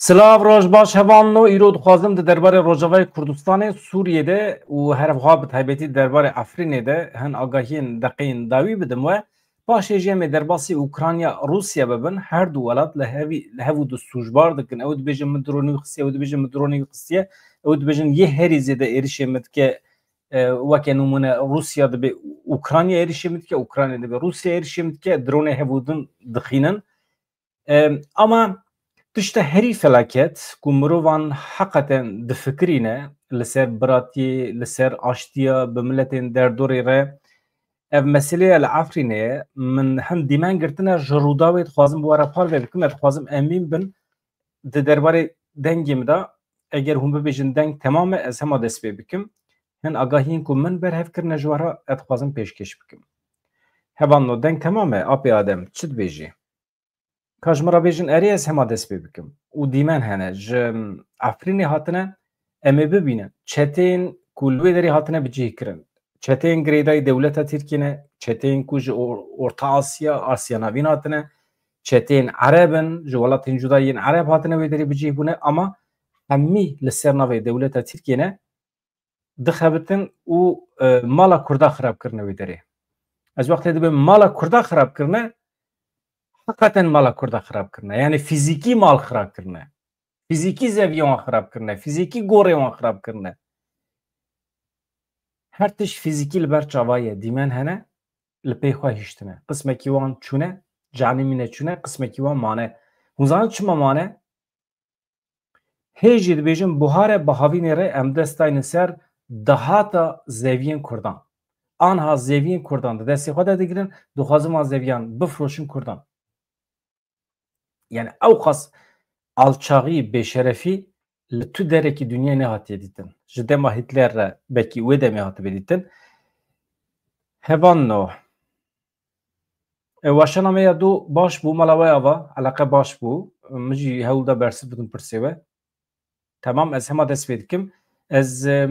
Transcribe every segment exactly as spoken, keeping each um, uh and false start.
Silav, roj baş hevalno. Îro dixwazim di derbarê Rojavayê Kurdistanê, Sûriyê de û herwiha bi taybetî derbarê Efrînê de hin agahiyên deqeyên dawî bidim we. Paşê jî em ê derbasî Ukrayna, Rûsya bibin. Her du welat li hevî, li hev û du sûcbar dikin. Ew dibêjin min dronê wî xistiye, ew dibêjin min dronê wî xistiye. Ew dibêjin yê herî zêde êrişê min dike, e, weke nimûne Rûsya dibê Ukrayna êrişê min dike, Ukrayna dibê Rûsya êrişê min dike, dronê hev û din dixînin. Em, ama tişta herî felaket ku mirovan heqeten difikirîne li ser biratiyê, li ser aştiya bi miletên derdorê re, ev meseleya li Efrînê ye. Min hin dîmen girtine, ji Rûdawê dixwazim bi we re parve bikim, ez dixwazim emîn bin di derbarê dengê min de, eger hûn bibêjin deng temam e, ez hema dest pê bikim. Hin agahiyên ku min berhev kirine ji we re, ez dixwazim pêşkêş bikim. Hevalno, deng temam e, apê Adem, çi dibêjî? Ka ji min re bêjin erê, ez hema dest pê bikim. Û dîmen hene, ji Efrînê hatine, em ê bibînin. Çeteyên ku li wê derê hatine bicihkirin. Çeteyên girêdayî dewleta Tirkiyê ne, çeteyên ku ji Or-, Orta Asya, Asya Navîn hatine, çeteyên Ereb in, ji welatên cuda yên Ereb hatine wê derê bicih bûne, ama hemî li ser navê dewleta Tirkiyê ne, dixebitin û, e, mala Kurda xirab kirine wê derê. Ez wextê dibêm mala Kurda xirab kirine, heqeten mala Kurda xirab kirine. Yani fîzîkî mal xirab kirine. Fîzîkî zeviyê wan xirab kirine. Fîzîkî gorê wan xirab kirine. Her tişt fîzîkî li ber çava ye. Dîmen hene, li pey xwe hiştine. Qismekî wan çûne, canê mîne çûne, qismekî wan mane. Hûn zanin çima mane? Hê jî dibêjin buhare bi havînê re em dest daynin ser dahata zeviyên Kurdan. Anha zeviyên Kurdan di destê xwe de digirin, dixwazin wan zeviyan bifroşin Kurdan. Yani ew qas alçaxî, bêşerefî li tu derekî dinyayê nehatiye dîtin. Ji dema Hitler re belkî wê demê hatibe dîtin. Hevan no. E, weşana me ya do baş bû, mala we ava, eleqe baş bû. Min jî hewl da bersiv bidim pirsê we. Temam, ez hema dest pê dikim. Ez, e,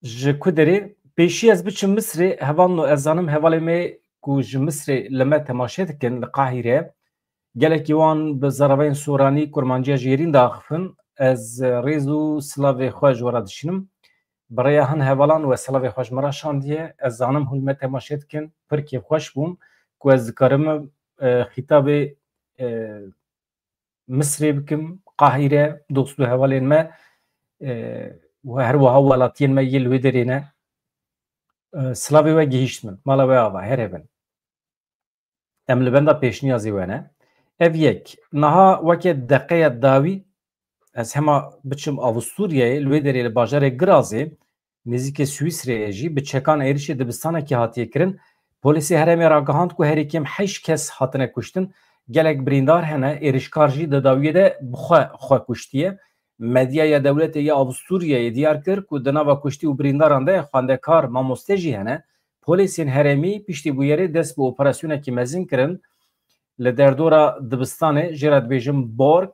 ji ku derê? Pêşî ez biçim Misrê, hevalno, ez zanim hevalê me ku ji Misrê li me temaşe dikin, li Qahîre. Gelekî wan bi zaravayên soranî kurmanciya jêrîn diaxifin. Ez, e, rêz û silavê xwe ji we re dişînim. Bi rêya hin hevalan we silavê xwe ji min re şandiye. Ez zanim hûn li me temaşe dikin. Pir kêfxweş bûm ku ez dikarim, e, xîtabê, e, Misrê bikim, Qahîre, dost û hevalên me, e, û her wiha welatiyên me yê li wê derê ne. E, silavê we gihîşt min. Mala we ava, her hebin. Em li benda pêşniyazê we ne. Ev yek. Niha weke deqeya dawî ez hema biçim Avusturyayê, li wê derê li bajarê Grazê, nêzîkê Swîsreyê jî bi çekan êrişê dibistanekî hatiye kirin. Polîsê herêmê ragihand ku herî kêm heşt kes hatine kuştin. Gelek birîndar hene, êrişkar jî di dawiyê de bi xwe xwe kuştiye. Medyaya dewletê ya Avusturyayê diyar kir ku di nava kuştî û birîndaran de xwendekar, mamoste jî hene. Polîsên herêmî piştî bûyerê dest bi operasyonekî mezin kirin. Li derdora dibistanê, jê re dibêjin Borg,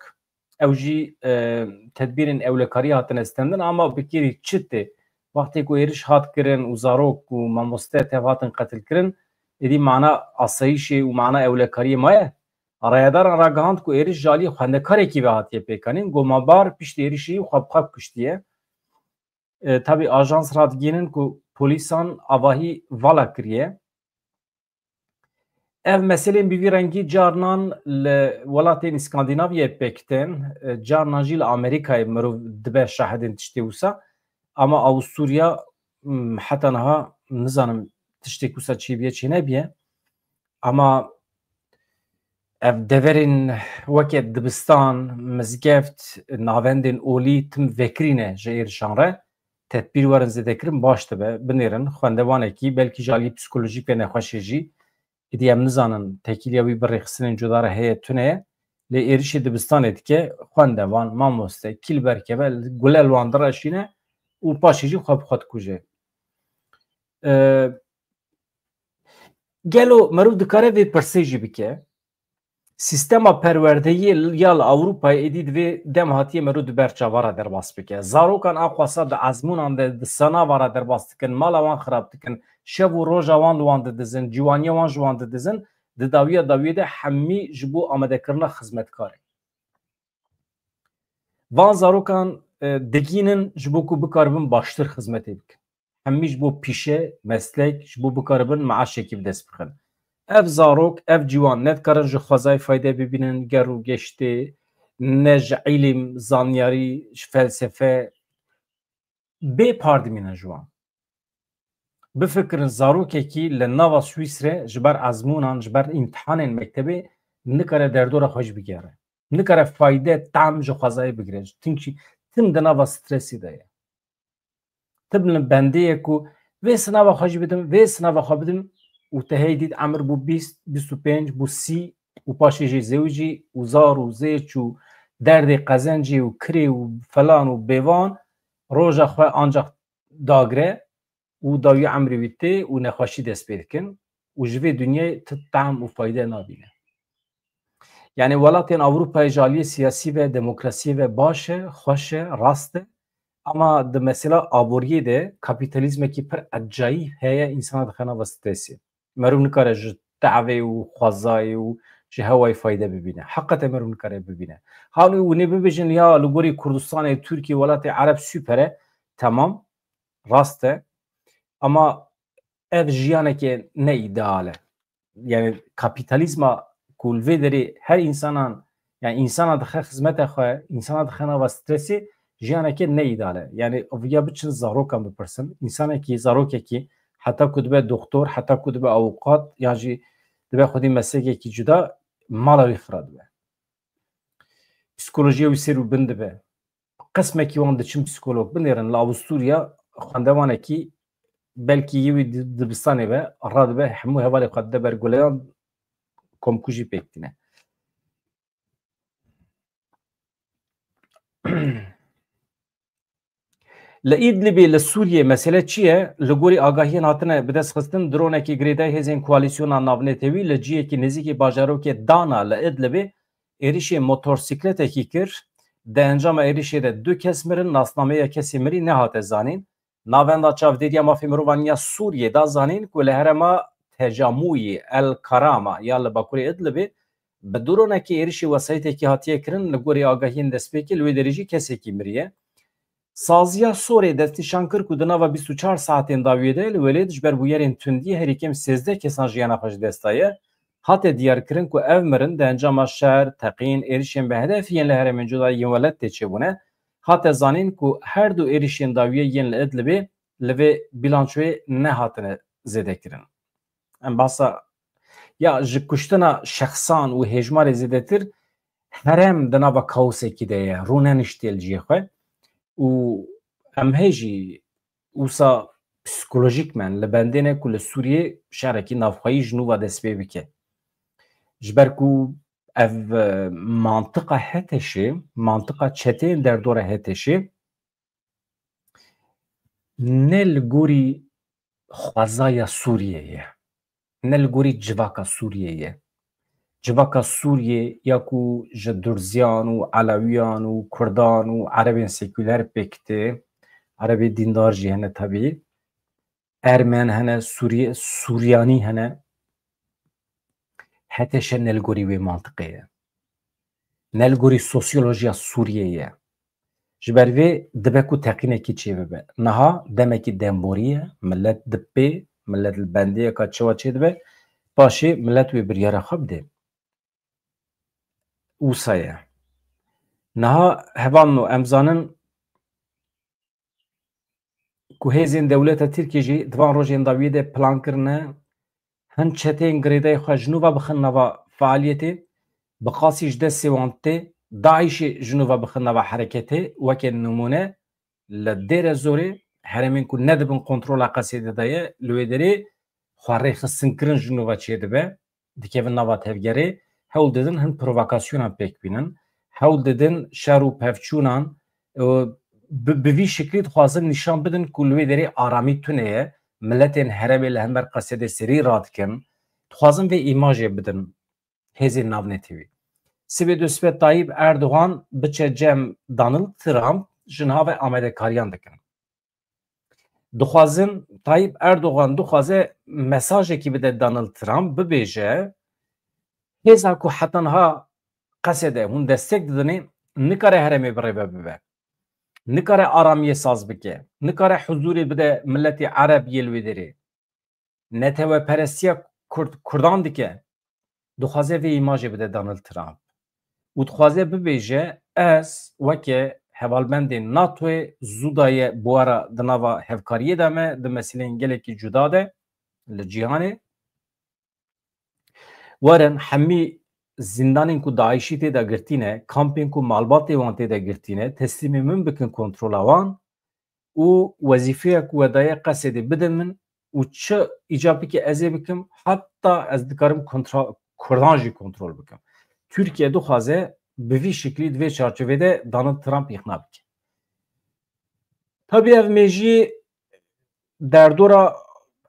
ew jî, e, tedbîrên ewlekariyê hatine stendin, ama bi kêrî çi tê? Wextê ku êriş hat kirin û zarok û mamoste tev hatin qetilkirin, êdî mana asayîşê û mana ewlekariyê maye? Rayedaran ragihand ku êriş ji alî xwendekarekî ve hatiye pêkanîn, ku ma bar piştî êrişî xwe bi xwe kuştiye. E, tabî ajans radigihînin ku polîsan avahî vala kiriye. Ev meselên bi vî rengî carnan li welatên Îskandînavyayê pêk tên, e, carnan jî li Amerîkayê mirov dibe şahidên tiştê wisa. Ama Awusturya, m, heta niha nizanim tiştê wisa çêbiye çênebiye. Ama ev deverên weke dibistan, mizgeft, navendên olî tim vekirî ne ji êrişan re. Tedbîr werin zêdekirin baş dibe. Binêrin xwendevanekî, belkî ji alî psîkolojîk ve nexweş e jî. Êdî em nizanin tekîliya wî bi rêxistinên cuda re heye tune ye. Lê êrişê dibistanê dike, xwendevan, mamoste, kî li ber keve, gule li wan direşîne û paşê jî xwe bi xwe dikuje. E, Gelo meriv dikare vê pirsê jî bike? Sîstema perwerdeyê ya li Ewropayê êdî divê dem hatiye meriv di ber çava re derbas bike. Zarokan a xwesa di ezmûnan de, di senava re derbas dikin, mala wan xirab dikin, şev û roja wan li wan didizin, ciwaniya wan ji wan didizin, di dawiya dawiyê de hemî ji bo amadekirina xizmetkarê. Van zarokan e, digînin ji bo ku bikaribin baştir xizmetê bikin. Hemî ji bo pîşe, meslek, ji bo bikaribin meaşekî bi dest bixin. Ev zarok, ev ciwan ne dikarin ji xwezayê fayde bibînin, ger û geştê, ne ji îlim, zanyarî, ji felsefe, bê par dimînin ji wan. Bifikirin, zarokekî li nava Swîsre ji ber ezmûnan, ji ber îmtihanên mektebê nikare derdora xwe jî bigere. Nikare fayde, tam ji xwezayê bigire. Çimkî tim di nava stresî de ye. Tim li bendê ye ku vê sinava xwe jî bidim, vê sinava xwe bidim û te hey dît emir bû bîst, bîst û pênc, bû sî û paşê jî zewicî û zar û zêç û derdê qezencê û kirê û felan û bêvan roja xwe ancak dagire û dawî emrê wî tê û nexweşî dest pê dikin û ji vê dinyayê ti tam û fayde nabîne. Yani welatên Ewropayê ji aliyê siyasî ve, demokrasiyê ve baş e, xweş e, rast e. Ama di mesela aboriyê de kapîtalîzmekî pir ecayîb heye, însana dixe nava stresê. Meriv nikare ji tevê û xwezayê û ji hewayê fayde bibîne. Heqete meriv nikare bibîne. Hanî hûnê bibêjin ya li gorî Kurdistanê, Tirkiye, welatê Ereb super e, temam, rast e. Ama ev jiyaneke ne îdeal e. Yani kapîtalîzma ku li vê derê her însanan, yani însana dixe xizmeta xwe, însana dixe nava stresê, jiyaneke ne îdeal e. Yani viya biçin zarokan bipirsin. Însanekî, zarokekî heta ku dibe doktor, heta ku dibe avukat, yan jî dibe xwedî meslekekî cuda, mala wî xira dibe. Psîkolojiya wî ser û bin dibe. Qismekî wan diçin psîkolog binêrin. Li Avusturya xwendevanekî belkî yê wî di-, dibistanê be, radibe hemû hevalê xwe dide ber guleyan, komkujî pêk tîne. Li Îdlibê li Sûriyê mesele çi ye? Li gorî agahiyên hatine bidestxistin, dronekî girêdayî hêzên koalîsyona navnetewî li cihekî nêzîkî bajarokê Dana li Îdlibê êrişê motorsîkletekî kir. Di encama êrişê de du kes mirin, nasnameya kesê mirî nehate zanîn. Navenda Çavdêriya Mafê Mirovan ya Sûriyê da zanîn ku li herêma Tecamûyê El Karama ya li bakurê Idlibê bi dronekî êrişî wesayîtekî hatiye kirin, li gorî agahiyên destpêkê li wê derê jî kesekî miriye. Saziya Sorê destnîşan kir ku di nava bîst û çar saetên dawiyê de li welêt ji ber bûyerên tundiyê herî kêm sêzdeh kesan jiyana xwe ji dest daye. Hate diyarkirin ku ev mirin di encama şer, teqîn, êrişên bi hedef yên li herêmên cuda yên welat tê çêbûne. Hate zanîn ku her du êrişên dawiyê yên li Idlibê li vê bîlançoyê nehatine zêdekirin. Em behsa ya ji kuştina şexsan û hêjmarê zêdetir herêm di nava kaosekî de ye, rûneniştiye li cihê xwe û em hê jî wisa psîkolojîk men li bendê ne ku li Sûriyê şerekî navxweyî ji nû ve dest pê bike. Ji ber ku ev, e, mantiqa HTŞê, mantiqa çeteyên derdora HTŞê ne li gorî xwezaya Sûriyê ye, ne li gorî civaka Sûriyê ye. Civaka Sûriyê ya ku ji Durziyan û Elewiyan û Kurdan û Erebên sekûler pêk tê, Erebê dîndar jî hene tebî, Ermen hene, Sûriye-, Suryanî hene. HTŞ ne li gorî wê mantiqê ye. Ne li gorî sosyolojiya Sûriyê ye. Ji ber vê dibe ku teqînekî çêbibe. Niha demekî demborî ye, milet dipê, milet li bendiyeka çawa çêdibe, paşê milet wê biryara xwe bide. Wisa ye. Niha hevalno, em zanin ku hêzên dewleta Tirkiyê jî di van rojên dawiyê de plan kirine hin çeteyên girêdayî xwe ji nû ve bixin nava fealiyetê, bi qasî ji destê wan tê, DAIŞê ji nû ve bixin nava hereketê. Weke nimûne, li Dêre Zorê herêmên ku nedibin kontrola Qesedê de ye, li wê derê xwe rêxistinkirin ji nû ve çêdibe, dikevin nava tevgerê, hewl didin hin provokasyonan pêk bînin, hewl didin şer û pevçûnan, e, bi, bi vî şiklî dixwazin nîşan bidin ku li wê derê aramî tune ye, miletên herêmê li hember Qesedê serî radikin, dixwazin vê îmajê bidin hêzên navnetewî. Sibê dusibê Tayyip Erdogan biçe cem Donald Trump, ji niha ve amadekariyan dikin. Dixwazin, Tayyip Erdogan dixwaze mesajekî bide Donald Trump, bibêje, hêza ku heta niha Qesedê hûn destek didinê, Nikare herêmê bi rê ve bibe. Nikare aramiyê saz bike. Nikare huzûrê bide miletê Ereb yê li wê derê. Neteweperestiya Kurd, Kurdan dike. Dixwaze vê îmajê bide Donald Trump. Û dixwaze bibêje, ez weke hevalbendên NATOyê zû daye buwara di nava hevkariyê de me, di meseleyên gelekî cuda de li cîhanê. Werin hemî zîndanên ku DAIŞî tê de girtî ne, kampên ku malbatê wan tê de girtî ne, teslîmê min bikin kontrola wan û wezîfeya ku we daye Qesedê bidin min û çi îcab bike ez ê bikim, heta ez dikarim kontra-, Kurdan jî kontrol bikim. Tirkiye dixwaze bi vî şiklî di vê çarçovê de Donald Trump îqna bike. Tabî ev mêjiyê derdora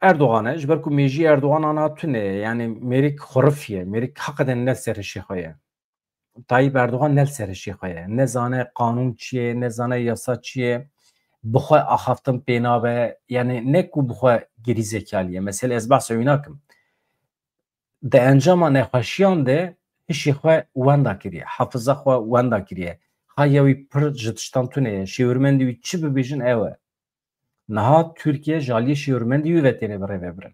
Erdogan e, ji ber ku mêjiyê Erdogan ana tune ye, yanî mêrik xurif ye, mêrik heqiden ne li ser hişê xwe ye. Tayyip Erdogan ne li ser hişê xwe ye. Ne zane qanûn çi ye, ne zane yasa çi ye. Bi xwe axaftin pê nabe. Yanî ne ku bi xwe girî zekalî ye. Meselê ez behsa wî nakim. Di encama nexweşiyan de hişê xwe wenda kiriye. Hafiza xwe wenda kiriye. Haya wî pir ji tiştan tune ye. Şêwirmendî wî çi bibêjin ew e. Niha Tirkiye ji aliyê şêwirmendî wî ve têne birêvebirin.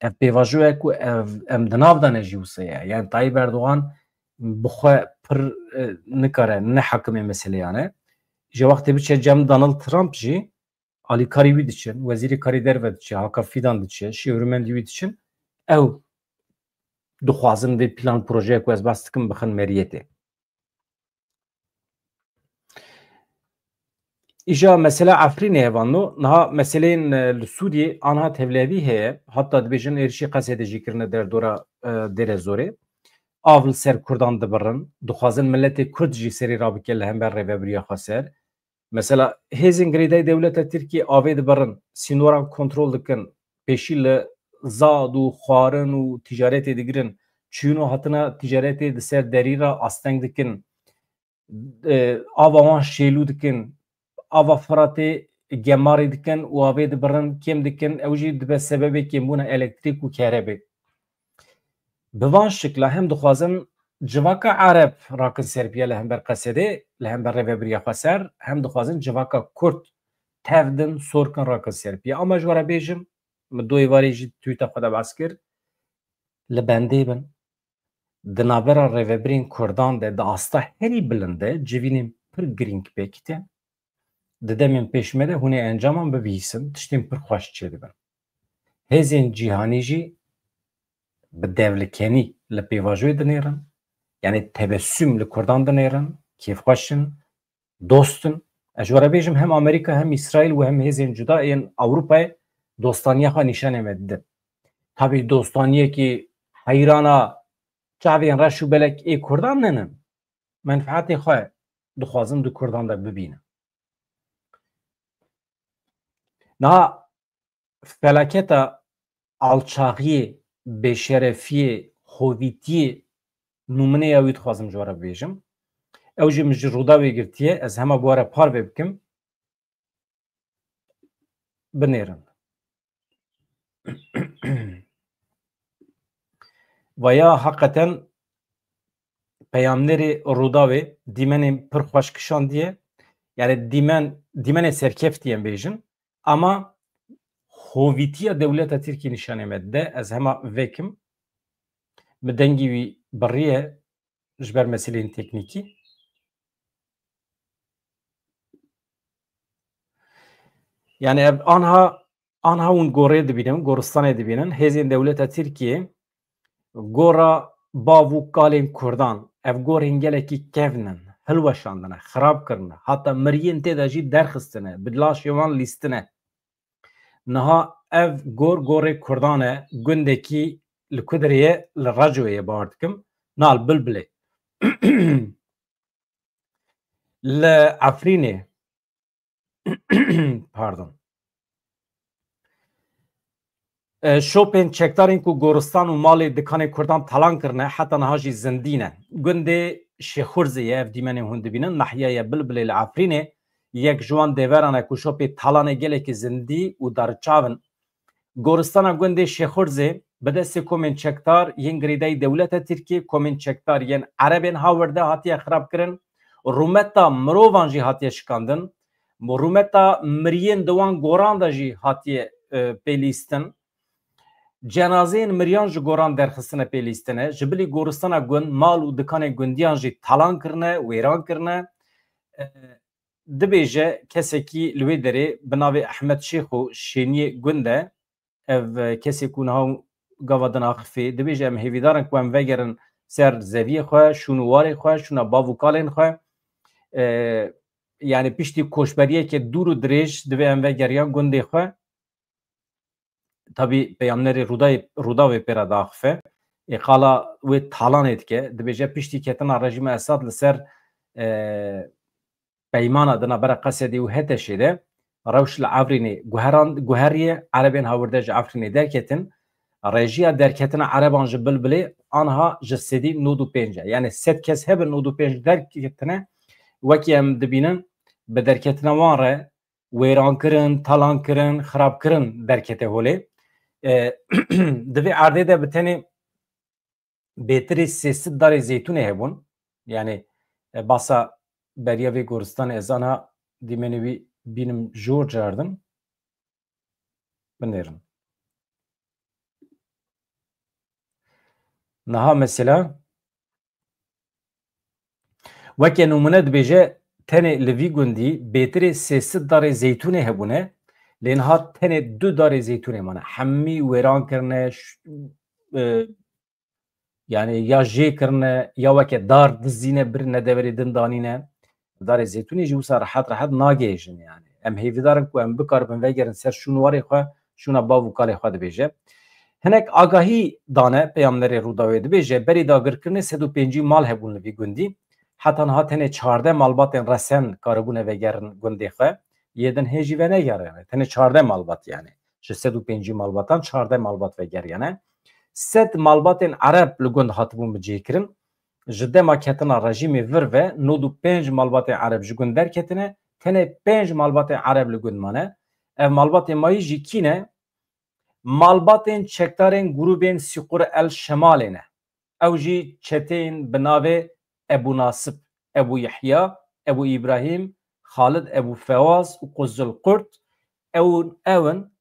Ev pêvajoya ku ev, em di nav de ne jî wisa ye. Yani Tayyip Erdogan bi xwe pir, e, nikare, ne hakimê meseleyan e. Ji wextê biçe cem Donald Trump jî alîkarî wî diçin, wezîrê karê derve diçe, Haka Fidan diçe, şêwirmendî wî diçin. Ew dixwazin vê plan projeya ku ez behs dikim bixin meriyetê. Îja mesela Efrînê hevano, niha meseleyên, e, li Sûriyê anha tevlevî heye, hatta dibêjin êrişî Qesedê jî kirine derdora, e, Dêrezorê. Av li ser Kurdan dibirin, dixwazin miletê Kurd jî serî rabike li hember rêvebiriya xweser. Mesela hêzên girêdayî dewleta Tirkiyê avê dibirin, sînoran kontrol dikin, pêşî li zad û xwarin û ticaretê digirin, çûn û hatina ticaretê di ser derî re asteng dikin, e, ava wan şêlû dikin, ava Firatê gemarî dikin û avê dibirin, kêm dikin, ew jî dibe sebebê kêmbûna elektrîk û kerebê. Bi van şikla hem dixwazin civaka Ereb rakin serpiye li hember Qesedê, li hember rêvebiriya xweser, hem dixwazin civaka Kurd tevdin, sorkin rakin serpiye. Ama ji we re bêjim, min du êvarê jî tweeta xwe de behs kir, li bendê bin. Di navbera rêvebirên Kurdan de di asta herî bilind de civînên pir girîng pêk tên. Di demên pêş me de hûn ê encaman bibihîsin, tiştên pir xweş çêdibin. Hêzên cîhanî jî bi devlikenî li pêvajoyê dinêrin, yanî tebessûm li Kurdan dinêrin, kêfxweş in, dost in. Ez ji we re bêjim, hem Amerîka, hem Îsraîl û hem hêzên cuda yên Ewropayê dostaniya xwe nîşanê me didin. Tabî dostaniyekî heyrana çavên reş û belek ê Kurdan ninin. Menfeetê xwe dixwazin di Kurdan de bibînin. Niha felaketa alçaxiyê, bêşerefiyê, hovîtiyê nûmineya wî dixwazim ji we re bibêjim. Ew jî min ji Rûdawê girtiye, ez hema bi we re parve bikim. Binêrin. Veya heqeten peyamnerê Rûdawê dîmenên pir xweş kişandiye. Yani dîmen, dîmenê serkeftî em bêjin. Ama hovîtiya dewleta Tirkî nîşanê me dide. Ez hema vekim. Min dengî wî biriye ji ber meseleyên teknîkî. Yani ev anha, anha hûn gorê dibînin, goristanê dibînin. Hêzên dewleta Tirkiyê gora bav û kalên Kurdan, ev gorên gelekî kevn in, hilweşandine, xirab kirine, heta miriyên tê de jî derxistine, bi laşê wan lîstine. Niha ev gor, gorê Kurdan e, gundekî li Kudirê ye, li Recoyê ye, bawer dikim, na li Bilbilê. Li Efrînê, pardon. E, şopên çekdarên ku goristan û malê dikanê Kurdan talan kirine, heta niha jî zindî ne. Gundê Şêxurzê ye, ev dîmenê hûn dibînin, nahiyaya Bilbilê li Efrînê. Yek ji wan dêveran e ku şopê talanê gelekî zindî û dariçav in. Goristana gundê Şêxurzê bi destê komên çekdar yên girêdayî dewleta Tirkiyê, komên çekdar yên erebên hawirde hatiye xirabkirin, rûmeta mirovan jî hatiye şikandin, rûmeta miriyên di wan goran de jî hatiye, e, pêlîstin. Cenazeyên miriyan ji goran derxistine pêlîstine, ji bilî goristana gund, mal û dikanên gundiyan jî talan kirine, wêran kirine. E, dibêje kesekî li wê derê bi navê Ehmed Şêxo Şêniyê gund e. Ev, e, kesê ku niha gava din axifê, dibêje, em hêvîdar in ku em vegerin ser zeviyê xwe, şûn û warê xwe, şûna bav û kalên xwe. E, yanî piştî koçberiyeke dûr û dirêj divê em vegeriyan gundê xwe. Tabî peyamnerê Rûdayê, Rûdawê pê re diaxife. Ê qala wê talanê dike. Dibêje piştî ketina rejîma Esad li ser, e, peymana di navbera Qesedê û Heteşê de rewş li Efrînê guheran-, guheriye, erebên hawirde ji Efrînê derketin. Rêjiya derketina ereban ji Bilbilê anha ji sedî nod û pênc e. Yanî sed kes hebin, nod û pênc derketine. Wekî em dibînin bi derketina wan re wêrankirin, talankirin, xirabkirin derkete holê. E, di vê erdê de bi tenê bêtirî sê sed darê zeytûnê hebûn. Yanî, e, basa beriya vê goristanê ez ana dîmenê wî bînim jor cardin. Binêrin. Niha mesela weke nimûne dibêje, tenê li vî gundî bêtirê sê sed darê zeytûnê hebûne, lê niha tenê du darê zeytûnê mane. Hemî wêran kirine, ş-, e, yanî ya jê kirine, ya weke dar dizîne, birine deverê din danîne. Darê zeytûnê jî wisa rehet rehet nagihêjin yanî. Em hêvîdar in ku em bikaribin vegerin ser şûn warê xwe, şûna bav û kalê xwe dibêje. Hinek agahî dane peyamnerê Rûdawê, dibêje, berî dagirkirinê sed û pêncî mal hebûn li vî gundî. Heta niha tenê çardeh malbatên resen karibûne vegerin gundê xwe. Yê din hê jî venegeriyane. Tenê çardeh malbat yanî. Ji sed û pêncî malbatan çardeh malbat vegeriyane. Sed malbatên ereb li gund hatibûn bicihkirin. Ji dema ketina rejîmê vir ve nod û pênc malbatên ereb ji gund derketine, tenê pênc malbatên ereb li gund mane. Ev malbatên mayî jî kî ne? Malbatên çekdarên grûbên Sîqur el Şemalê ne. Ew jî çeteyên bi navê Ebû Nasib, Ebû Yehya, Ebû Îbrahîm, Xalid Ebû Fewaz û Quzul Qurt, ew, ew in.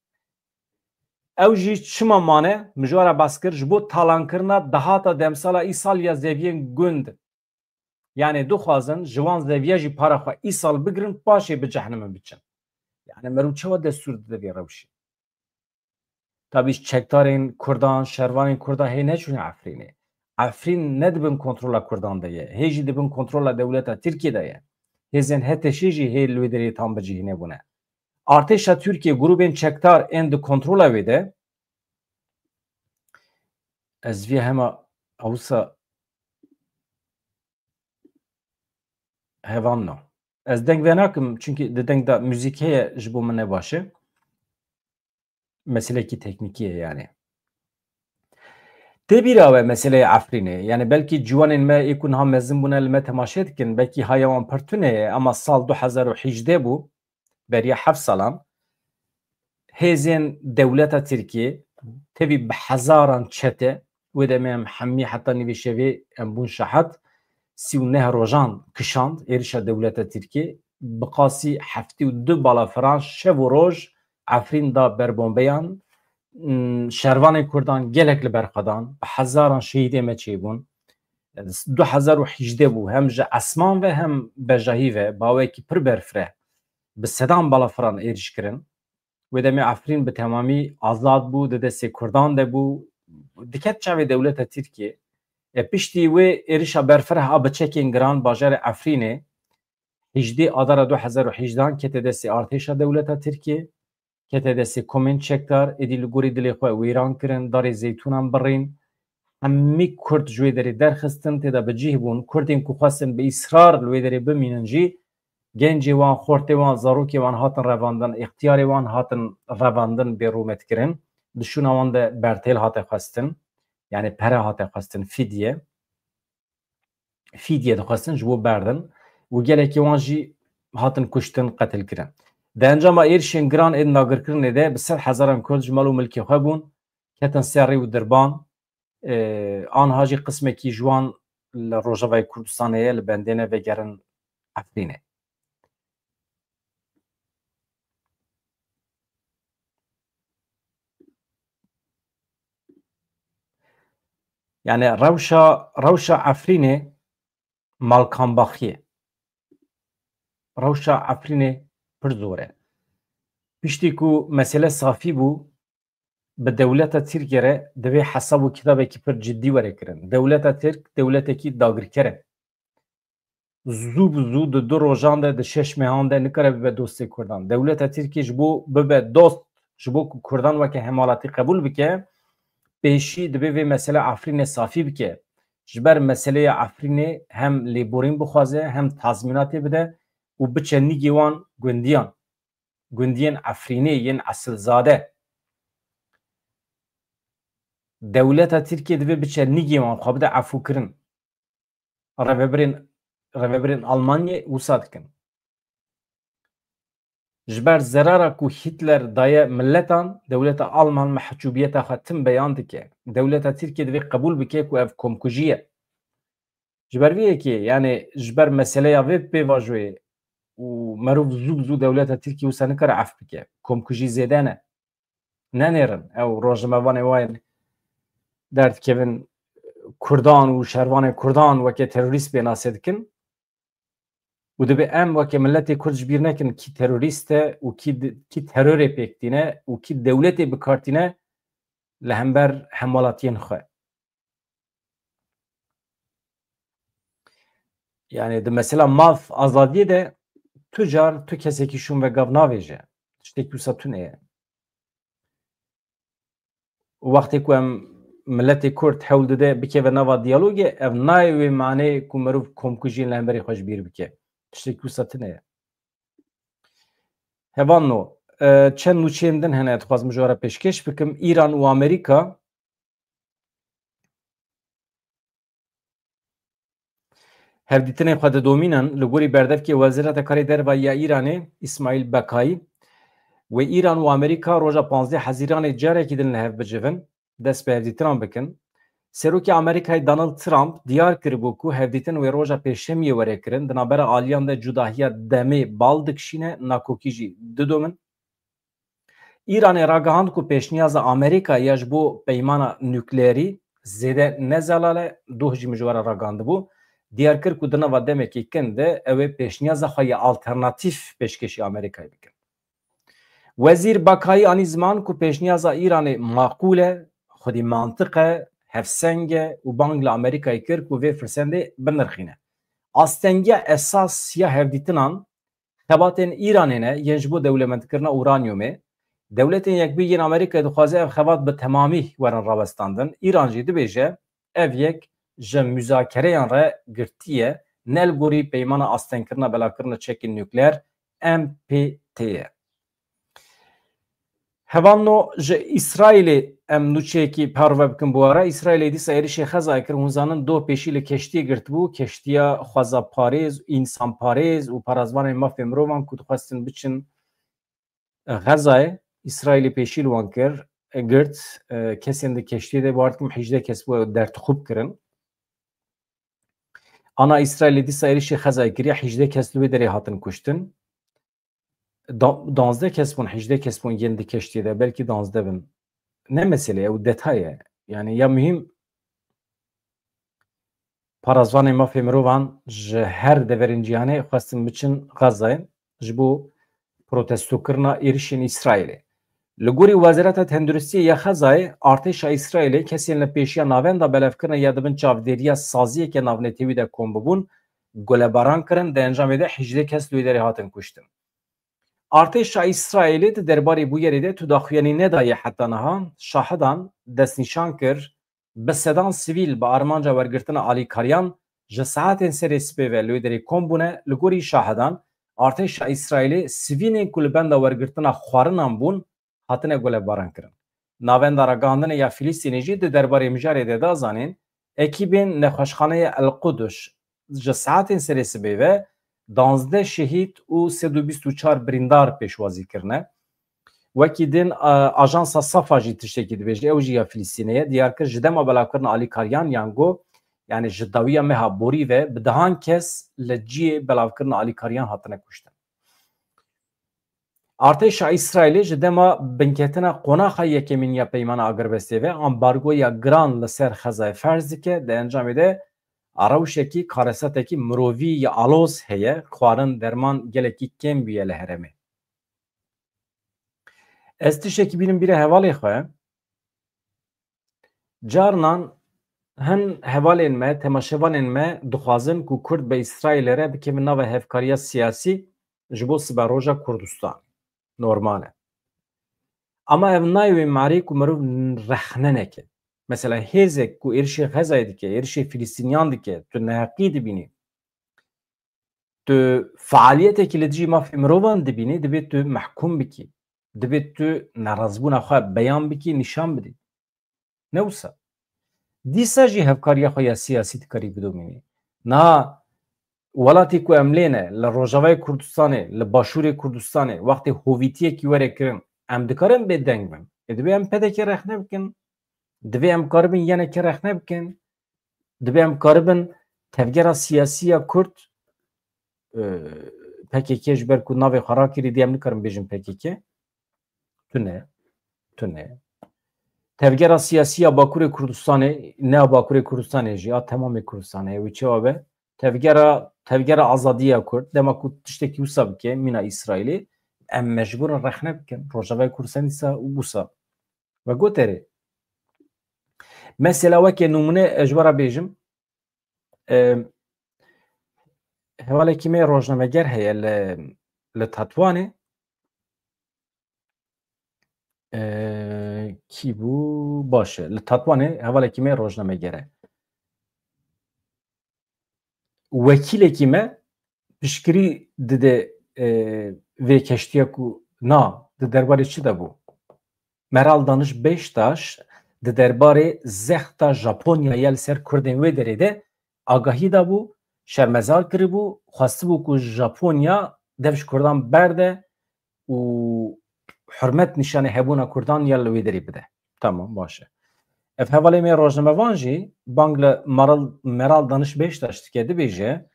Ew jî çima mane? Min ji we re behs kir, ji bo talankirina dahata demsala îsal ya zeviyên gund. Yanî dixwazin ji wan zeviya jî para xwe îsal bigirin, paşê bi cehnimin biçin. Yanî meriv çawa destûr dide vê rewşê? Tabî çekdarên Kurdan, şervanên Kurda hê neçûne Efrînê. Efrîn ne di bin kontrola Kurdan de ye. Hê jî di bin kontrola dewleta Tirkiyê de ye. Hêzên H T Ş'ê jî hê li wê derê tam bicihîne bûne. Artêşa Tirkiyê grûbên çekdar ên di kontrola wê de, ez vê hema ewsa hevan na. Ez deng venakim, çunkî di deng de muzîk heye, ji bo min ne baş e. Meselekî teknîkî ye yanî. Tê bîra we meseleyê Efrînê. Yanî belkî ciwanên me ê ku niha mezin bûne li me temaşe dikin, belkî haya wan pir tune ye, ema sal du hezar û hejdeh bû, beriya heft salan, hêzên dewleta Tirkiyê tevî bi hezaran çete, wê demê em hemî heta nîvê şevê em bûn şahet, sî û neh rojan kişand êrişa dewleta Tirkiyê, bi qasî heftê û du balafiran şev û roj Efrîn da ber bombeyan, m, şervanên Kurdan gelek li ber xwe dan, bi hezaran şehîdê me çêbûn. Du hezar û hejdeh bû, hem ji esman ve hem bejahî ve, bi awayekî pir berfireh, bi sedan balafiran êrîş kirin. Wê demê Efrîn bi temamî azad bû, di destê Kurdan de bû, diket çavê dewleta Tirkiyê. E, piştî wê êrişa berfireh a bi çekên giran bajarê Efrînê, hejdê adara du hezar û hejdehan kete destê artêşa dewleta Tirkiyê, kete destê komên çekdar, êdî li gorî dilê xwe wêran kirin, darê zeytûnan birîn. Hemî Kurd ji wê derê derxistin, tê de bi cih bûn. Kurdên ku xwestin bi îsrar li wê derê bimînin jî, gencê wan, xortê wan, zarokê wan hatin revandin, îxtiyarê wan hatin revandin, bê rûmet kirin. Di şûna wan de bertêl hate xwestin, yanî pere hate xwestin, fidye. Fidye dixwestin ji bo berdin û gelekî wan jî hatin kuştin, qetil kirin. Di encama êrişên giran ên dagirkirinê de bi sed hezaran Kurd ji mal û milkê xwe bûn, ketin serî û dirban, e, anha jî qismekî ji wan li Rojavayê Kurdistanê ye, li bendê ne vegerin Efrînê. Yani rewşa, rewşa Efrînê malkambaxiyê. Rewşa Efrînê pir zor e. Piştî ku mesele safî bû, bi dewleta Tirkiyê re divê hesab û kitabekî pir cidî were kirin. Dewleta Tirk dewletekî dagirker e. Zû bi zû di du rojan de, di şeş mehan de nikare bibe dostê Kurdan. Dewleta Tirkiyê ji bo bibe dost, ji bo ku Kurdan weke hemalatî qebûl bike, pêşî divê vê mesele Efrînê safî bike. Ji ber meseleya Efrînê hem lêborîn bixwaze, hem tazmînatê bide û biçe nîgê wan gundiyan. Gundiyên Efrînê yên esilzade. Dewleta Tirkiyê divê biçe nîgê wan, xwe bide efûkirin. Rêvebirên, rêvebirên Almanyê wisa dikin. Ji ber zerara ku Hitler daye miletan, dewleta Alman mehcûbiyeta xwe tim beyan dike. Dewleta Tirkiyê divê qebûl bike ku ev komkujî ye. Ji ber vê yekê, yani ji ber meseleya vê pêvajoyê û merov zû bi zû dewleta Tirkiyê wisa nikare ef bike. Komkujî zêde ne. Nenêrin. Ew rojnamevanê wayên derdikevin Kurdan û şervanê Kurdan weke terorîst pênase dikin. Û dibe em weke miletê Kurd ji bîr nekin kî terorîst e û kî di-, kî terorê pêk tîne û kî dewletê bi kar tîne li hember hemwelatiyên xwe. Yani di mesela maf azadiyê de tu car tu kesekî şûn ve gav navêje. Tiştekî wisa tune ye. Û wextê ku em miletê Kurd hewl dide bikeve nava diyalogê, ev nayê wê maneyê ku merov komkujiyên li hemberî xwe ji bîr bike. Tiştekî wisa tune ye. Hevalno, e, çend nûçeyên din hene, dixwazim ji we re pêşkêş bikim. Îran û Amerîka hevdîtinên xwe didomînin. Li gorî berdevkê Wezîreta Karê Derve ya Îranê, Îsmaîl Bekayî, wê Îran û Amerîka roja panzdeh Hezîranê carekî din li hev bicivin, dest bi hevdîtinan bikin. Serokê Amerîkayê Donald Trump diyar kiribû ku hevdîtin wê roja Pêşemiyê were kirin, di navbera aliyan de cudahiya demê bal dikişîne, nakokî jî didomin. Îranê ragihand ku pêşniyaza Amerîka ya ji bo peymana nukleerî zêde ne zelal e, doh jî min ji we re ragihandibû. Diyar kir ku di nava demekî kin de ew ê pêşniyaza xwe ya alternatîf pêşkêşî Amerîkayê bikin. Wezîr Bakayî anî ziman ku pêşniyaza Îranê maqûl e, xwedî mantiq e, hevseng e û bang li Amerîkayê kir ku vê firsendê binirxîne. Astengiya esas ya hevdîtinan xebatên Îranê ne yên ji bo dewlemendkirina uranyumê. Dewletên Yekbûyî yên Amerîkayê dixwaze ev xebat bi temamî werin rawestandin. Îran jî dibêje ev yek ji muzakereyan re girtî ye, ne li gorî peymana astengkirina belavkirina çekên nukleer, N P T ye. Hevalno, ji Îsraîlê em nûçeyekî parve bikin bi we re. Îsraîlê dîsa êrişê Xezayê kir. Hûn zanin doh pêşî li keştiyê girtibû. Keştiya xwezaparêz, însanparêz û parazvanên mafê mirovan ku dixwestin biçin Xezayê, Îsraîlê pêşî li wan kir, girt. Kesên di keştiyê de, bawer dikim hejde kes bû, dertixûb kirin. Ana Îsraîlê dîsa êrişê Xezayê kiriye, hejde kes li wê derê hatin kuştin. Da-, danzdeh kes bûn, hejde kes bûn yên di keştiyê de, belkî danzdeh bin. Ne mesele ye, ew detay e. Yani ya muhîm, parazvanê mafê mirovan ji her deverên cîhanê xwestin biçin Xezayê ji bo protestokirina êrişên Îsraîlê. Li gorî Wezareta Tenduristiyê ya Xezayê, artêşa Îsraîlê kesên li pêşiya navenda belevkirina ya di bin çavdêriya saziyeke navnetewî de kom bibûn, gulebaran kirin, di encamê de hejde kes li wê derê hatin kuştin. Artêşa Îsraîlê di derbarê bûyerê de tu daxuyanî nedaye heta niha. Şahidan destnîşan kir, bi sedan sivîl bi armanca wergirtina alîkariyan ji saetên serê sibê ve li wê derê kom bûne. Li gorî şahidan, artêşa Îsraîlê sivînên ku li benda wergirtina xwarinan bûn, hatine gulebaran kirin. Navenda ragihandinê ya Filistînê jî di derbarê mijarê de da zanîn, ekîbên nexweşxaneya El Qudus ji saetên serê sibê ve danzdeh şehîd û sed û bîst û çar birîndar pêşwazî kirine. Wekî din, e, ajansa Safa jî tiştekî dibêje, ew jî ya Filistînê ye. Diyar kir, ji dema belavkirina alîkariyan yan got, yani ji dawiya meha borî ve bi dehan kes li cihê belavkirina alîkariyan hatine kuştin. Artêşa Îsraîlê ji dema binketina qonaxa yekemîn ya Peymana Agirbestê ve ambargoya giran li ser Xezayê ferz dike, di encamê de rewşekî karesetekî mirovî ya aloz heye, xwarin, derman gelekî kêm bûye li herêmê. Ez tiştekî bînim bîra hevalê xwe. Carinan hin hevalên me, temaşevanên me dixwazin ku Kurd bi Îsraîlê re bikevin nava hevkariya siyasî ji bo siberoja Kurdistan. Normal e. Ama ev nayê wê marê ku mirov rexne neke. Mesela hêzek ku êrişê Xezayê dike, êrişê Filistîniyan dike, tu neheqî dibînî. Tu fealiyetekî li dijî mafê mirovan dibînî, divê tu mehkûm bikî. Divê tu nerazbûna xwe beyan bikî, nîşan bidî. Ne wisa. Dîsa jî hevkariya xwe ya siyasî dikarî bidomînî. Niha welatê ku em lê ne, li Rojavayê Kurdistanê, li Başûrê Kurdistanê, wextê hovîtiyekî were kirin, em dikarin bêdeng bin. Ê, divê em P D K rexne bikin. Divê em karibin Y N K rexne bikin. Divê em karibin tevgera siyasî ya Kurd, e, P K K ji ber ku navê xwe rakirî, dê em nikarin bêjin P K K. Tune, tune. Tevgera siyasî ya Bakurê Kurdistanê, ne ya Bakurê Kurdistanê jî, ya temamê Kurdistanê, wî çawa be? Tevgera, tevgera azadî ya Kurd, dema ku tiştekî wisa bike, mîna Îsraîlê, em mecbûr in rexne bikin. Rojavayê Kurdistan dîsa wisa. Ve goterê. Mesela weke nûmûne ez ji we re bêjim, e, hevalekî me rojnameger heye li, li Tetwanê. E, kî bû? Baş e. Li Tetwanê hevalekî me rojnameger e. Wekîlekî me piştgirî dide, e, vê keştiya ku na di derbarê çi de bû. Meral Daniş Beştaş di derbarê zexta Japonya ya li ser Kurdên wê derê de agahî dabû, şermezar kiribû, xwestibû ku Japonya dev ji Kurdan berde û hurmet nîşanê hebûna Kurdan ya li wê derê bide. Tamam, baş e. Ev hevalê me rojnamevan jî bang li Meral, Meral Daniş Beştaş dike, dibêje,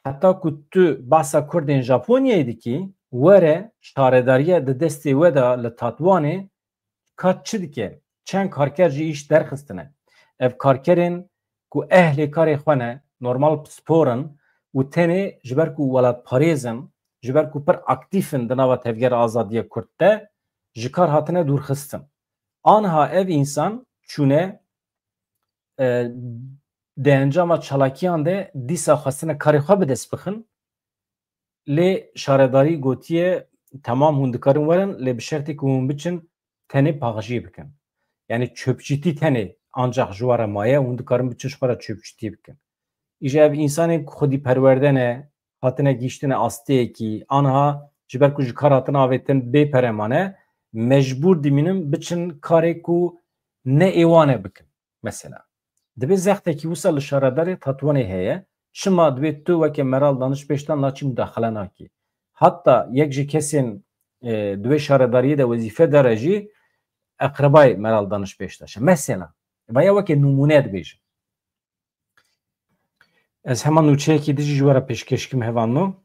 heta ku tu behsa Kurdên Japonyayê dikî, were şaredariya di destê we de li Tatwanê ka çi dike? Çend karker ji îş derxistine? Ev karkerên ku ehlê karê xwe ne, normal pispor in û tenê ji ber ku welatparêz in, ji ber ku pir aktîf in di nava Tevgera Azadiya Kurd de, ji kar hatine dûrxistin. Anha ev însan çûne, e, di encama çalakiyan de dîsa xwestine karê xwe bi dest bixin. Lê şaredarî gotiye, temam, hûn dikarin werin, lê bi şertê ku hûn biçin tenê paxijiyê bikin. Yani çöpçütî tenê ancax ji we re maye, hûn dikarin biçin ji xwe re çöpçütî bikin. Îja ev însanên ku xwedî perwerde ne, hatine gihîştine asteyekî, anha ji ber ku ji kar hatine avêtin bê pere mane, mecbûr dimînin biçin karê ku ne ê wan e bikin. Mesela. Divê zextekî wisa li şaredarê Tatwanê heye. Çima divê tu weke Meral Daniş Beştaş naçî mudaxile nakî? Hatta yek ji kesên, e, di wê şaredariyê de wezîfe dare jî eqrebayê Meral Daniş Beştaş e. Mesela. Veya weke nûmûne dibêjim. Ez hema nûçeyekî dijî ji we re pêşkêş kim, hevalno.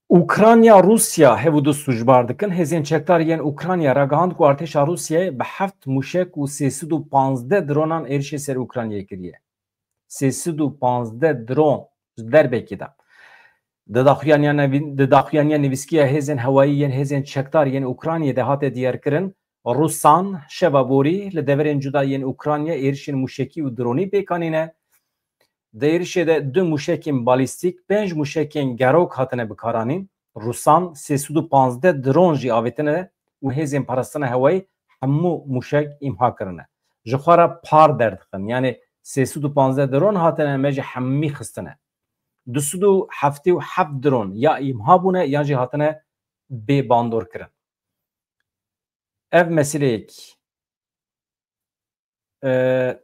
Ukrayna, Rûsya hev û du sûcbar dikin. Hêzên çekdar yên Ukrayna ragihand ku artêşa Rûsyayê bi heft mûşek û sê sed û panzdeh dronan êrişê ser Ukraynayê kiriye. Sê sed û panzdeh dron ji derbekî de. Di daxuyaniya nevî-, di daxuyaniya nivîskiya hêzên hewayî yên hêzên çekdar yên Ukraynayê de hate diyarkirin, Rûsan şeva borî li deverên cuda yên Ukrayna êrişên mûşekî û dronî pêk anîne. Di êrişê de du mûşekên balîstîk, pênc mûşekên gerok hatine bikaranîn. Rûsan sê sed û panzdeh dron jî avêtine û hêzên parastina hewayî hemû mûşek îmha kirine. Ji xwe re par derdixin. Yani sê sed û panzdeh dron hatine, me jî hemî xistine. Du sed û heftê û heft dron ya îmha bûne, yan jî hatine bê bandor kirin. Ev meseleyek, e,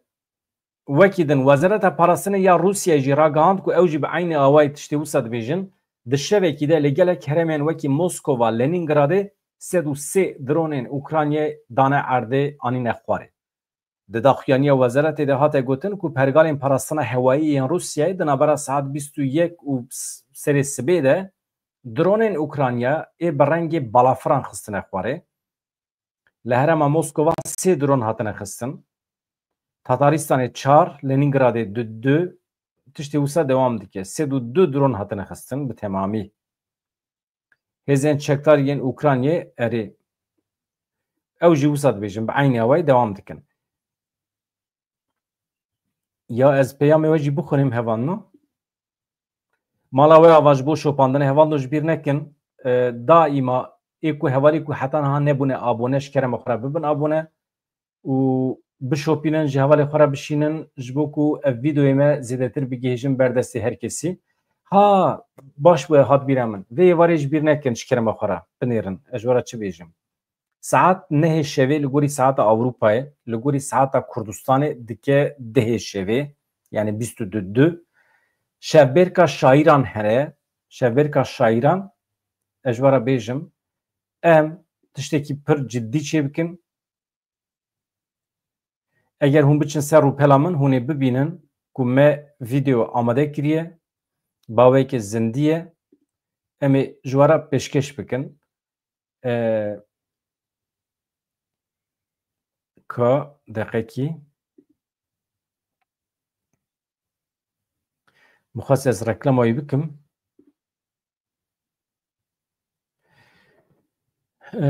Wekî din, Wezareta Parastinê ya Rûsyayê jî ragihand ku ew jî bi eynî awayî tiştê wisa dibêjin, di şevekî de li gelek herêmên wekî Moskova, Lenîngradê sed û sê dronên Ukraynayê dane erdê, anîne xwarê. Di daxuyaniya wezaretê de hate gotin ku pergalên parastina hewayî yên Rûsyayê di navbera saet bîst û yek û serê sibê de dronên Ukraynayê bi rengê balafiran xistine xwarê. Li herêma Moskova sê dron hatine xistin. Tataristanê çar, Lenîngradê du, du, tiştê wisa dewam dike. Sed û du dron hatine xistin bi temamî. Hêzên çekdar yên Ukraynayê, erê, ew jî wisa dibêjin, bi eynî awayî dewam dikin. Ya ez peyamê we jî bixwînim, hevalno. Mala we ava ji bo şopandinê, hevalno, ji bîr nekin. E, daîma ê ku hevalî ku heta niha nebûne abone, ji kerema xwe re bibin abone û bişopînin, ji hevalê xwe re bişînin, ji bo ku ev vîdeoyê me zêdetir bigihêjin ber destê her kesî. Ha, baş bûye, hat bîra min. Vê êvarê ji bîr nekin, ji kerema xwe re binêrin. Ez ji we re çi bêjim? Saet nehê şevê li gorî saeta Ewropayê, li gorî saeta Kurdistanê dike dehê şevê, yani bîst û du, du. Şevbêrka şairan here, şevbêrka şairan, ez ji we re bêjim, em tiştekî pir ciddî çêbikin. Eger hûn biçin ser rûpela min, hûn ê bibînin ku me vîdeo amade kiriye, bi awayekî zindî ye, em ê ji we re pêşkêş bikin. E, ka deqekî. Mixwest ez reklama wî bikim. E,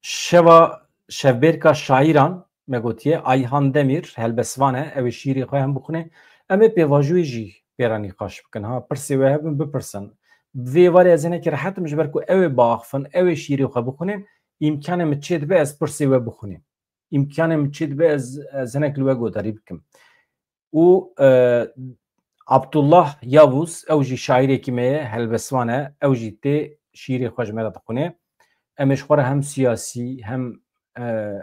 şeva şevbêrka şairan me gotiye, Ayhan Demir, helbestvan e, ew ê şîrê xwe hem bixwine. Em ê pêvajoyê jî pê re nîqaş bikin. Ha, pirsê we hebin, bipirsin. Vê êvarê ez hinekî rehet im, ji ber ku ew ê biaxifin, ew ê şîrê xwe bixwînin, îmkanê min çêdibe ez pirsê we bixwînim. Îmkanê min çêdibe ez, ez hinek li we godarî bikim. Û, e, Abdullah Yavuz, ew jî şaîrekî me ye, helbestvan e, ew jî tê şîrê xwe ji me re dixwine. Em ê ji xwe re hem siyasî, hem, e,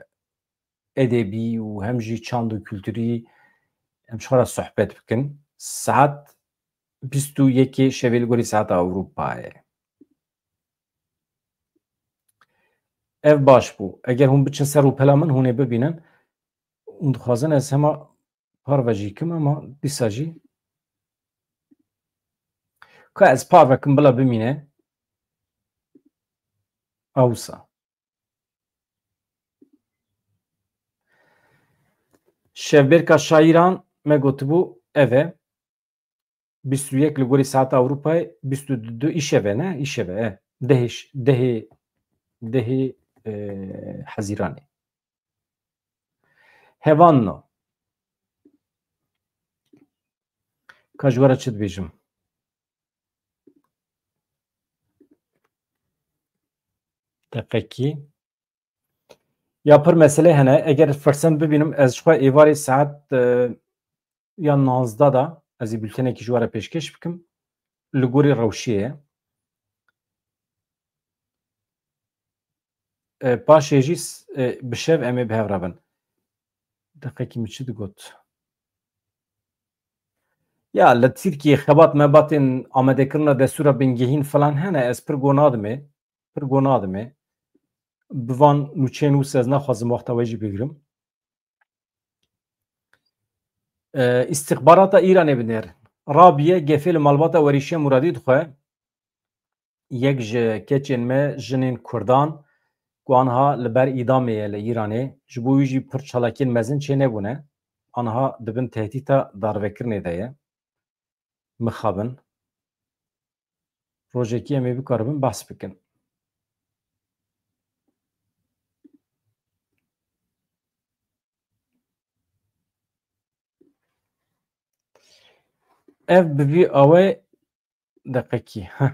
edebî û hem jî çand û kulturî em ji xwe re sohbet bikin. Saet bîst û yekê şevê li gorî saeta Ewropayê. Ev baş bû. Eger hûn biçin ser rûpela min, hûn ê bibînin. Hûn dixwazin ez hema parve jî kim, ama dîsa jî ka ez parve kim bila bimîne. Awsa. Şevbêrka şairan me gotibû ev e. Bîst û yek li gorî saeta Ewropayê, bîst û du îşev e, ne? Îşev e, e. Dehê ş-, dehê, dehê, e, Hezîranê. Hevalno. Ka ji we re çi dibêjim? Deqekî. Ya pir mesele hene. Eger firsend bibînim, ez ji xwe êvarê saet, e, ya nozde de ez ê bültenekî ji we re pêşkêş bikim. Li gorî rewşê ye. E, paşê jî s-, e, bi şev em ê bi hev re bin. Deqekî min çi digot? Ya, li Tirkiyê xebat mebatên amadekirina destûra bingehîn filan hene, ez pir go nadimê. Pir go nadimê. Bi van nûçeyên wisa ez naxwazim wexta we jî bigirim. E, îstixbarata Îranê binêr. Rabiye gefê li malbata Werîşê Muradî dixwe. Yek ji keçên me, jinên Kurdan, ku aniha li ber îdamê ye li Îranê, ji bo wî jî pir çalakiyên mezin çênebûne. Aniha di bin tehdîta darvekirinê de ye. Mixabin. Rojekî em ê bikaribin behs bikin. Ev bi vî awê deqekî. Heh.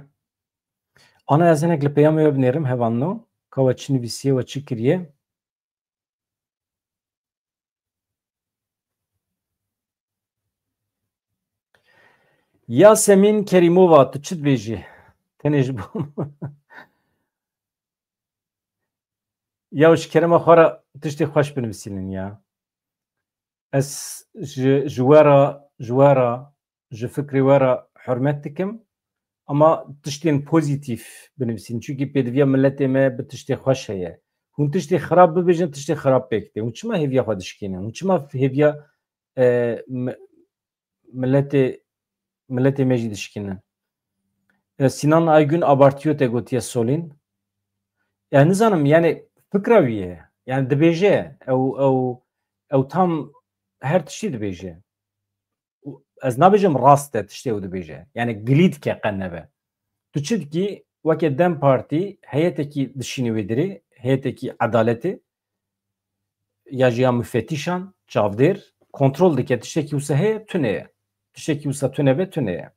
Ana ez hinek li peyamê we binêrim, hevalno. Ka we çi nivîsiye, we çi kiriye? Yasemîn Kerîmova, tu çi dibêjî? Tenê ji bo ya ji kerema xwe re tiştê xweş binivîsînin ya. Ez ji, ji we re, ji we re, ji fikrê we re hurmet dikim. Ama tiştên pozîtîf binivîsîn. Çunkî pêdiviya miletê me bi tiştê xweş heye. Hûn tiştê xirab bibêjin, tiştê xirab pêk tê. Hûn çima hêviya xwe dişkînin? Hûn çima hêviya, e, mi-, miletê, miletê me jî dişkînin? E, Sinan Aygün abartiyo te gotiye Solîn. Yani nizanim, yani fikra wî ye. Yani dibêje, ew, ew, ew tam her tiştî dibêje. Ez nabêjim rast e tiştê ew dibêje. Yani gilî dike qe nebe. Tu çi dikî? Weke DEM Partî heyetekî dişînî wê dirê, heyetekî edaletê, ya jî ya mufetîşan, çavdêr, kontrol dike, tiştekî wisa heye, tune ye. Tiştekî wisa tune be, tune ye.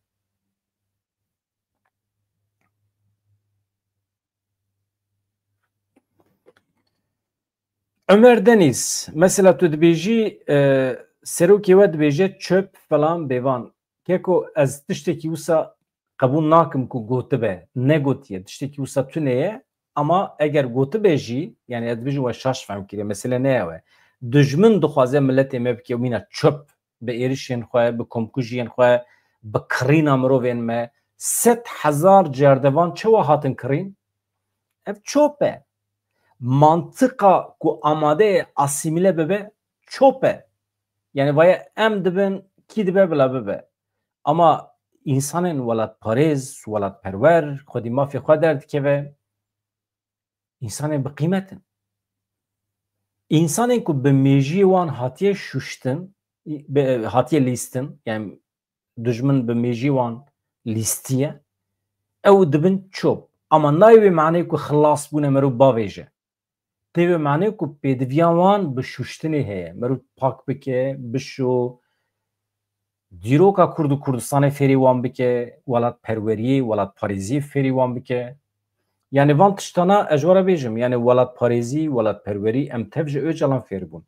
Ömer Deniz, mesela tu dibêjî, e, serokê we dibêje çöp falan bêvan. Keko ez tiştekî wisa qebûl nakim ku gotibe, negotiye, tiştekî wisa tune ye, ama eger gotibe jî, yani ez dibêjim we şaş fehm kiriye, mesele ne ye we. Dijmin dixwaze miletê me bike mîna çöp, bi êrişên xwe, bi komkujiyên xwe, bi kirîna mirovên me, sed hezar cerdevan çawa hatin kirîn? Ev çop e. Mantiqa ku amade ye asîmîle bibe, çop e. Yani vaye em dibin, kî dibe bila bibe. Ama însanên welatparêz, welatperwer, xwedî mafê xwe derdikeve, însanên bi qîmet in. Însanên ku bi mêjiyê wan hatiye şuştin, bi, hatiye lîstin, yani dijmin bi mêjiyê wan lîstiye, ew dibin çop. Ama nayê wê maneyê ku xilas bûne meriv bavêje. Tê wê maneyê ku pêdiviya wan bi şuştinê heye. Meriv pak bike, bişo, dîroka Kurd û Kurdistanê fêrî wan bike, welatperweriyê, welatparêziyê fêrî wan bike. Yani van tiştana ez ji we re bêjim, yani welatparêzî, welatperwerî em tev ji Ocalan fêr bûn.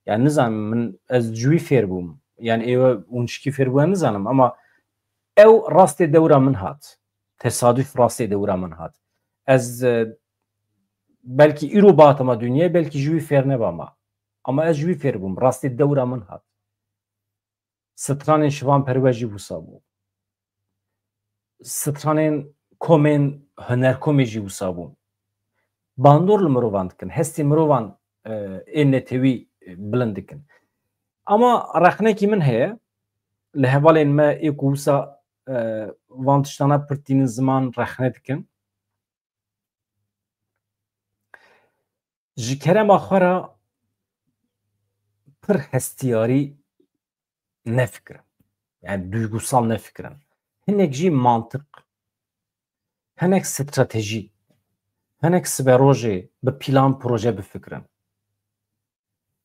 Yani nizanim min ez ji wî fêr bûm. Yani êwe hûn ji kî fêr bûne nizanim ama ew rastê dewra min hat. Tesaduf rastê dewra min hat. Ez, e, belkî îro bihatama dinyayê, belkî ji wî fêr nebama. Ama ez ji wî fêr bûm. Rastê dewra min hat. Stranên Şivan Perwer jî wisa bû. Stranên komên hunerkomê jî wisa bû. Bandor li mirovan dikin. Hestê mirovan, e, ê netewî, e, bilind dikin. Ama rexnekî min heye. Li hevalên me ê ku wisa, e, van tiştana pir tînin ziman rexne dikin. Ji kerema xwe re pir hestiyarî nefikirin. Yani duygusal nefikirin. Hinek jî mantiq, hinek stratejî, hinek siberojê bi plan proje bifikirin.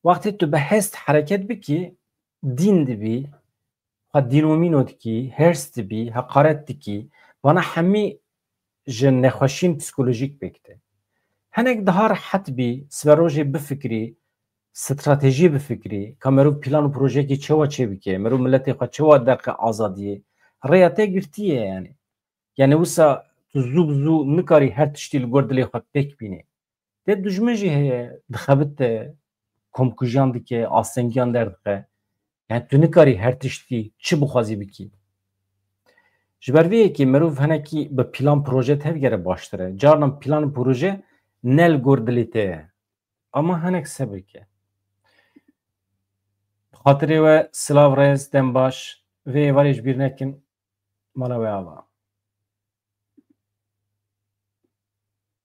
Wextê tu bi hest hereket bikî, dîn dibî, xwe dînomîno dikî, hêrs dibî, heqaret dikî, vana hemî ji nexweşiyên psîkolojîk pêk tê. Hinek daha rehet bî, siberojê bifikirî, stratejî bifikirî, ka meriv plan û projeyekî çawa çêbike, meriv miletê xwe çawa derxe azadiyê, rêya te girtî ye yani. Yani wisa tu zû bi zû nikarî her tiştî li gor dilê xwe pêk bînî. Tê dijmin jî heye, dixebite, komkujiyan dike, astengiyan derdixwe. Yani tu nikarî her tiştî çi bixwazî bikî. Ji ber vê yekê meriv hinekî bi plan proje tevgere baştir e. Carnan plan proje ne li gor dilê te ye. Ama hinek sebir ke. Bi xatirê we silav, rêz, dem baş. Vê êvarê ji bîr nekin. Mala we ava.